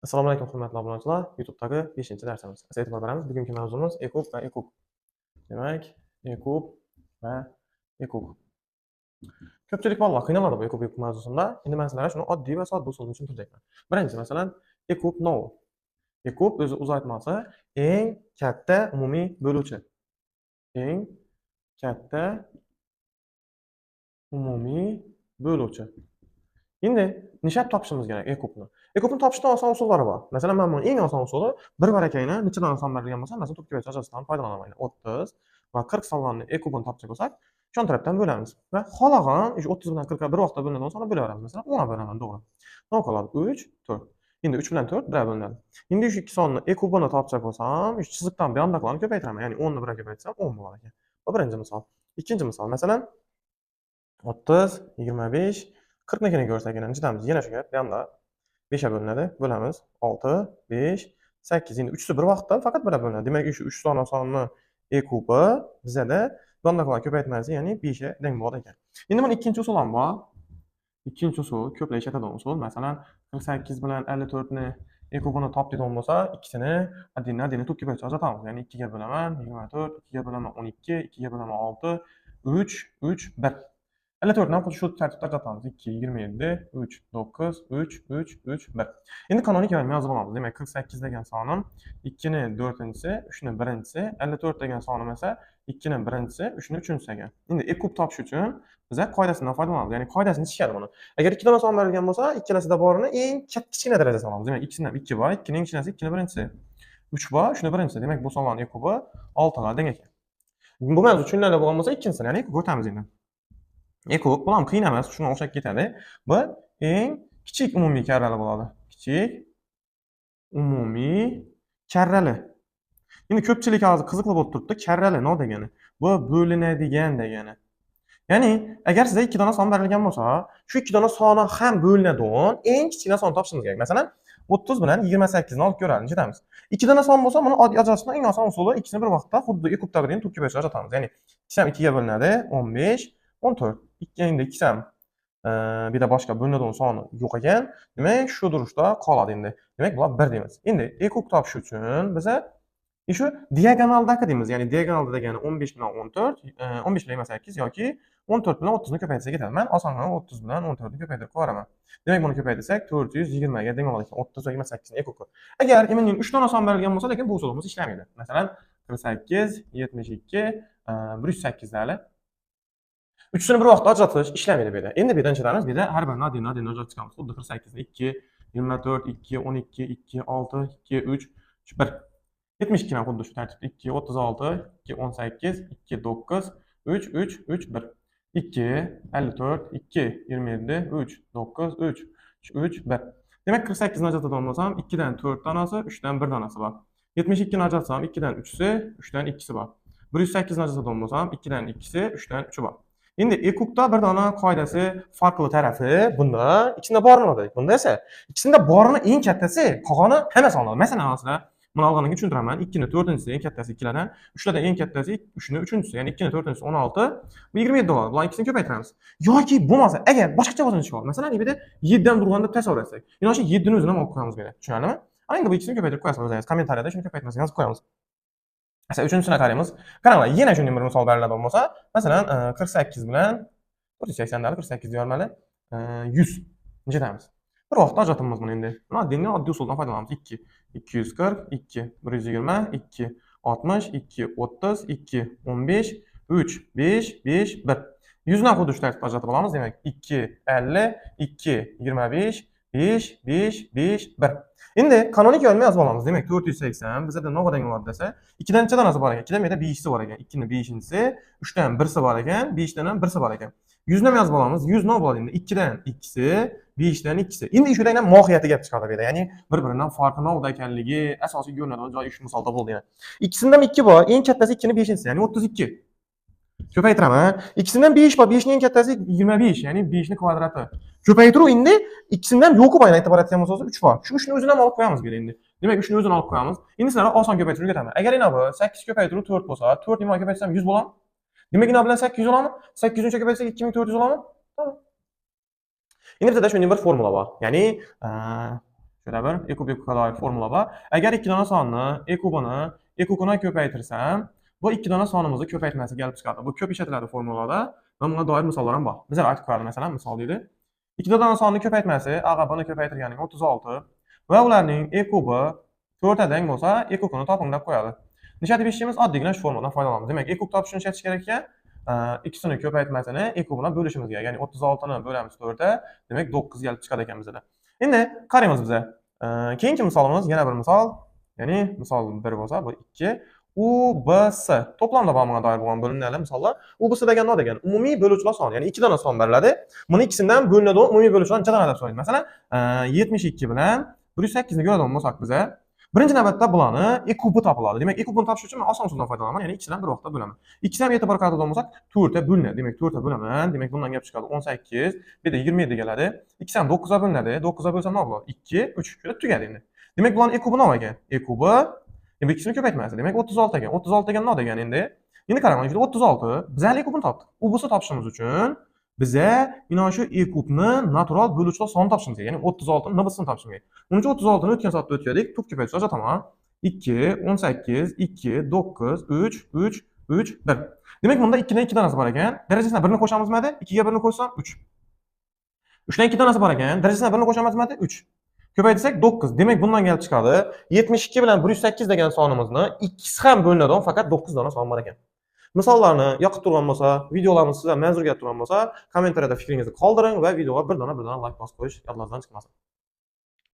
Assalomu alaykum, hurmatli obunachilar. YouTube'dagi 5-darsimiz. E'tibor beramiz. Bugungi mavzumiz EKUB va EKUK. Demak, EKUB va EKUK. Ko'pchilik bolalar qiynaladi bu EKUB, EKUK mavzusida. Endi men sizlarga shuni oddiy va sodda usulda tushuntirjakman. Birinchi, masalan, EKUB nov. EKUB o'zi uzatmasi eng katta umumiy bo'luvchi. Eng katta umumiy bo'luvchi. Endi nishlab topishimiz kerak EKUBni? EKUBni topishdan oson usullari bor. Masalan, mana buni eng oson usuli bir barakayni nechadan son berilgan bo'lsa, masalan, to'rtga ajratishdan foydalanaman. 30 va 40 sonlarni EKUBini topchak bo'lsak, yon tarafdan bo'lamiz va xohlagan o'sha 30 bilan 40 bir vaqtda bo'linadigan sonni bo'laveramiz. Masalan, 10 bo'laman, to'g'ri. Nima qoladi? 3, 4. Endi 3 bilan 4 birga bo'linadi. Endi shu ikki sonni EKUBini topchak bo'lsam, shu chiziqdan bu yoqdagilarni ko'paytiraman. Ya'ni 10 ni birga ko'paytirsam 10 bo'lar ekan. Bu birinchi misol. Ikkinchi misol, masalan, 30, 25, 40 nikini ko'rsak, yana nechadamiz? Yana shu gap, bu yoqda 5 ga bo'linadi. Bo'lamiz. 6, 5, 8. Endi uchisi bir vaqtda faqat birga bo'linadi. Demak, shu 3 dona sonni EKUBi bizada bu yoqdagilar ko'paytmasi, ya'ni 5 ga teng bo'ladi ekan. Endi buni ikkinchi usul ham bor. Ikkinchi usul, ko'plar ishlatadigan usul. Masalan, 48 bilan 54 ni EKUBini top deydigan bo'lsa, ikkisini oddiyni to'rtga bo'licha ajratamiz. Ya'ni 2 ga bo'laman 24, 2 ga bo'laman 12, 2 ga bo'laman 6, 3, 3, 1. 54 ni ham xuddi shu tartibda ajratamiz. 2, 27, 3, 9, 3, 3, 3, 1. Endi kanonik yoyilma yozib olamiz. Demak, 48 degan sonim 2 ni 4-inchisi, 3 ni 1-inchisi, 54 degan sonim esa 2 ni 1-inchisi, 3 ni 3-inchisi ekan. Endi EKUB topish uchun biza qoidasidan foydalanamiz. Ya'ni qoidasini tushadi buni. Agar ikki dona son berilgan bo'lsa, ikkalasida borini eng kichkina darajasini olamiz. Demak, ikkisidan 2 bor, 2 ning kichinasi 2 ni 1-inchisi. 3 bor, 3 ni 1-inchisi. Demak, bu sonlarning EKUBi 6 ga teng ekan. Bu mavzu tushunarli bo'lgan bo'lsa, ikkinchisini, ya'ni EKUBga o'tamiz endi. EKUB bu ham qiyin emas, shunga o'xshab ketadi. Bu eng kichik umumiy karrali bo'ladi. Kichik umumiy karrali. Endi ko'pchilik hozir qiziqli bo'lib turibdi. Karrali nima degani? Bu bo'linadigan degani. Ya'ni agar sizga ikki dona son berilgan bo'lsa, shu ikki dona soni ham bo'linadigan eng kichkina son topishimiz kerak. Masalan, 30 bilan 28 ni olib ko'ramiz, nechadamiz? Ikki dona son bo'lsa, buni oddiy ajratishni eng oson usuli ikkisini bir vaqtda xuddi EKUBdagidek to'rtga bo'lib ajratamiz. Ya'ni ikkisi ham 2 ga bo'linadi, 15, 14. Ikki, endi ikkisi ham bu yerda boshqa bo'linadigan soni yo'q ekan. Demak, shu durishda qoladi endi. Demak, bular 1 deymiz. Endi EKUB topish uchun biza shu diagonaldagi deymiz. Ya'ni diagonalda degani 15 bilan 14, 15 bilan 28 yoki 14 bilan 30 ni ko'paytirsak ketadi. Men osongina 30 bilan 14 ni ko'paytirib qo'yaman. Demak, buni ko'paytirsak 420 ga teng bo'ladi ekan 30 va 28 ni EKUB. Agar imенно 3 dona son berilgan bo'lsa, lekin bu usulimiz ishlamaydi. Masalan, 48, 72, 108 dali. Uchisini bir vaqtda ajratish ishlamaydi bu yerda. Endi bu yerda nechadamiz? Bu yerda har birini oddiy oddiy ajratib chiqamiz. Xuddi 48 ni 2, 24, 2, 12, 2, 6, 2, 3, 1. 72 ham xuddi shu tartibda 2, 36, 2, 18, 2, 9, 3, 3, 3, 1. 2, 54, 2, 27, 3, 9, 3, 3, 1. Demak, 48 ni ajratadigan bo'lsam, 2 dan 4 donasi, 3 dan 1 donasi bor. 72 ni ajratsam, 2 dan 3si, 3 dan 2si bor. 108 ni ajratadigan bo'lsam, 2 dan 2si, 3 dan 3 bor. Endi EKUBda bir dona qoidasi farqli tarafi bunda ikkisida borini oladi. Bunda esa ikkisida borini eng kattasi, qolgani hammasi olinadi. Masalan, hozir buni olgandan keyin tushuntiraman. 2 ni 4-inchisi eng kattasi ikkilardan, 3lardan eng kattasi 3 ni 3-inchisi, ya'ni 2 ni 4-inchisi 16, bu 27 bo'ladi. Bularning ikkisini ko'paytiramiz. Yoki bo'lmasa, agar boshqacha bo'lsa nechta bo'ladi? Masalan, bu yerda 7 dan turgan deb tasavvur etsak. Endi o'sha 7 ni o'zini ham olib qo'yamiz bu yerda. Tushunarlimi? Ana endi bu ikkisini ko'paytirib qo'yasiz o'zingiz. Kommentariyada shuni ko'paytmasini yozib qo'yamiz. Masalan, uchinchisini qaraymiz. Qaranglar, yana shunday bir misol beriladigan bo'lsa, masalan, 48 bilan 480 dali 48 deyolmali, 100 nechatamiz? Bir vaqtda ajratamiz buni endi. Buni oddiy oddiy usuldan foydalanamiz. 2, 240, 2, 120, 2, 60, 2, 30, 2, 15, 3, 5, 5, 1. 100 dan xuddi shu tartibda ajratib olamiz. Demak, 2, 50, 2, 25, 5, 5, 5, 1. Endi kanonik yoyilma yozib olamiz. Demak, 480 bizada nima teng bo'ladi desa, 2 dan necha donasi bor ekan? 2 dan bu yerda 5'si bor ekan. 2 ni 5-inchisi, 3 dan 1si bor ekan, 5 dan ham 1si bor ekan. 100 ni ham yozib olamiz. 100 nima bo'ladi endi? 2 dan 2si, 5 dan 2si. Endi shu yerdan mohiyati gap chiqadi bu yerda. Ya'ni bir-biridan farqi nima ekanligi asosiy ko'rinadigan joyi shu misolda bo'ldi yana. Ikkisidan ham 2 bor, eng kattasi 2 ni 5-inchisi, ya'ni 32. Ko'paytiraman. Ikkisidan 5 bor, 5 ning eng kattasi 25, ya'ni 5 ni kvadrati. Ko'paytiruv endi ikkisidan yo'q bor, e'tibor etgan bo'lsangiz 3 bor. Shu 3 ni o'zini ham olib qo'yamiz bu yerda endi. Demak, 3 ni o'zini olib qo'yamiz. Endi sizlarga oson ko'paytirib o'rgataman. Agar ina bu 8 ko'paytiruv 4 bo'lsa, 4 nima ko'paytirsam 100 bo'ladimi? Demak, ina bilan 800 bo'ladimi? 800 ko'paytirsak 2400 bo'ladimi? Tamam. Endi bizda shunday bir formula bor. Ya'ni Şöyle bir e kub e kubga doir formula bor. Agar ikki dona sonni e kubini e kubini ko'paytirsam, bu ikki dona sonimizni ko'paytmasi kelib chiqadi. Bu ko'p ishlatiladi formulada va bunga doir misollar ham bor. Bizlar aytib qo'yadi, masalan, misol deydi. Ikki dona sonni ko'paytmasi a va b ni ko'paytirganing 36 va ularning e kubi 4 ga teng bo'lsa, e kubini toping deb qo'yadi. Necha deb ishlaymiz? Oddiygina shu formuladan foydalanamiz. Demak, e kub topish uchun ishlatish kerak ekan. Ikkisini ko'paytmasini e kubini bo'lishimiz kerak. Ya'ni 36 ni bo'lamiz 4 ga, demak 9 kelib chiqadi ekan bizda. Endi qaraymiz biza. Keyingi misolimiz yana bir misol. Ya'ni misol 1 bo'lsa, bu 2. U, B, S. To'plamda bor bunga doir bo'lgan bo'limlarli misollar. U, B, S degan nima degan? Umumiy bo'luvchilar soni. Ya'ni ikki dona son beriladi. Buni ikkisidan bo'linadigan umumiy bo'luvchilar necha dona deb so'raydi. Masalan, 72 bilan 108 ni ko'radigan bo'lsak biza, birinchi navbatda bularni e kubi topiladi. Demak, e kubini topish uchun men oson usuldan foydalanaman, ya'ni ikkisidan bir vaqtda bo'laman. Ikkisi ham e'tibor qaratadigan bo'lsak, 4 ta bo'linadi. Demak, 4 ta bo'laman. Demak, bundan kelib chiqadi 18, bu yerda 27 keladi. Ikkisi ham 9 ga bo'linadi. 9 ga bo'lsam nima bo'ladi? 2, 3. Shunda tugadi endi. Demak, bularni e kubi nima ekan? E kubi endi ikkisini ko'paytmasi. Demak, 36 ekan. 36 degan nima degan endi? Endi qarang, mana shu 36 biz hali e kubini topdik. U bo'lsa topishimiz uchun biza mana shu e kubni natural bo'luvchilar sonini topishimiz kerak. Ya'ni 36 ni nbsini topishimiz kerak. Buning uchun 36 ni o'tgan soatda o'tkadik. Tub ko'paytirish ajrataman. 2, 18, 2, 9, 3, 3, 3, 1. Demak, bunda 2 dan 2 donasi bor ekan. Darajasidan 1 ni qo'shamizmidi? 2 ga 1 ni qo'shsam 3. 3 dan 2 donasi bor ekan. Darajasidan 1 ni qo'shamizmidi? 3. Ko'paytirsak 9. Demak, bundan kelib chiqadi. 72 bilan 108 degan sonimizni ikkisi ham bo'linadigan faqat 9 dona son bor ekan. Misollarni yoqib turgan bo'lsa, videolarimiz sizga manzur kelib turgan bo'lsa, kommentariyada fikringizni qoldiring va videoga bir dona layk bosib qo'yish yodingizdan chiqmasin.